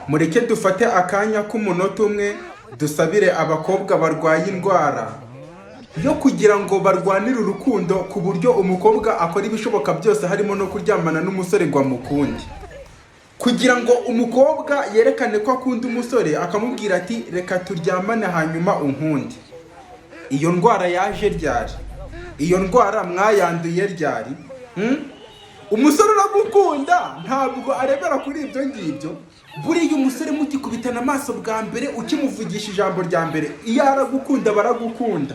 Mureke dufate akanya k'umunota umwe dusabire abakobwa barwaye indwara yo kugira ngo barwanire urukundo, ku buryo umukobwa akora ibishoboka byose harimo no kuryamana n'umusore ngo amukunde. Kugira ngo umukobwa yerekane ko akunda umusore, akamubwira ati: "Reka turyamane hanyuma unkunde." Iyo ndwara yaje ryari? Iyo ndwara mwayanduye ryari? Umusore uragukunda ntabwo arebera kuri ibyo ngibyo. Buriya umusore mugikubitana amaso bwa mbere, ukimuvugisha ijambo rya mbere, iyo aragukunda baragukunda.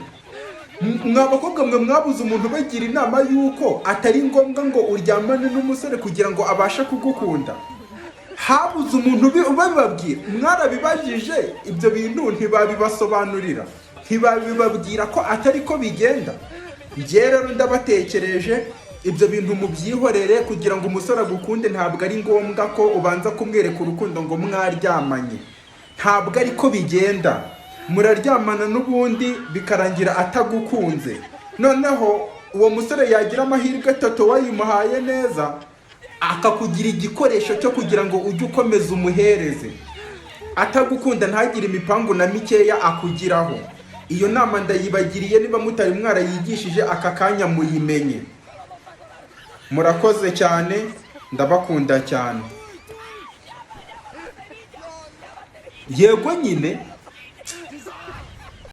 Mwa bakobwa mwe, mwabuze umuntu ubagira inama y'uko atari ngombwa ngo uryamane n'umusore kugira ngo abashe kugukunda? Habuze umuntu ubibabwira? Mwarabibajije ibyo bintu ntibabibasobanurira, ntibabibabwira ko atari ko bigenda? Njye rero ndabatekereje, ibyo bintu mubyihorere. Kugira ngo umusore agukunde ntabwo ari ngombwa ko ubanza kumwereka urukundo ngo mwaryamanye. Ntabwo ari ko bigenda. Muraryamana n'ubundi bikarangira atagukunze. Noneho uwo musore yagira amahirwe, toto wayimuhaye neza, akakugira igikoresho cyo kugira ngo ujye ukomeza umuhereze. Atagukunda ntagire imipangu na mikeya akugiraho. Iyo nama ndayibagiriye, niba mutari mwarayigishije aka kanya muyimenye. Murakoze cyane, ndabakunda cyane. Yego nyine.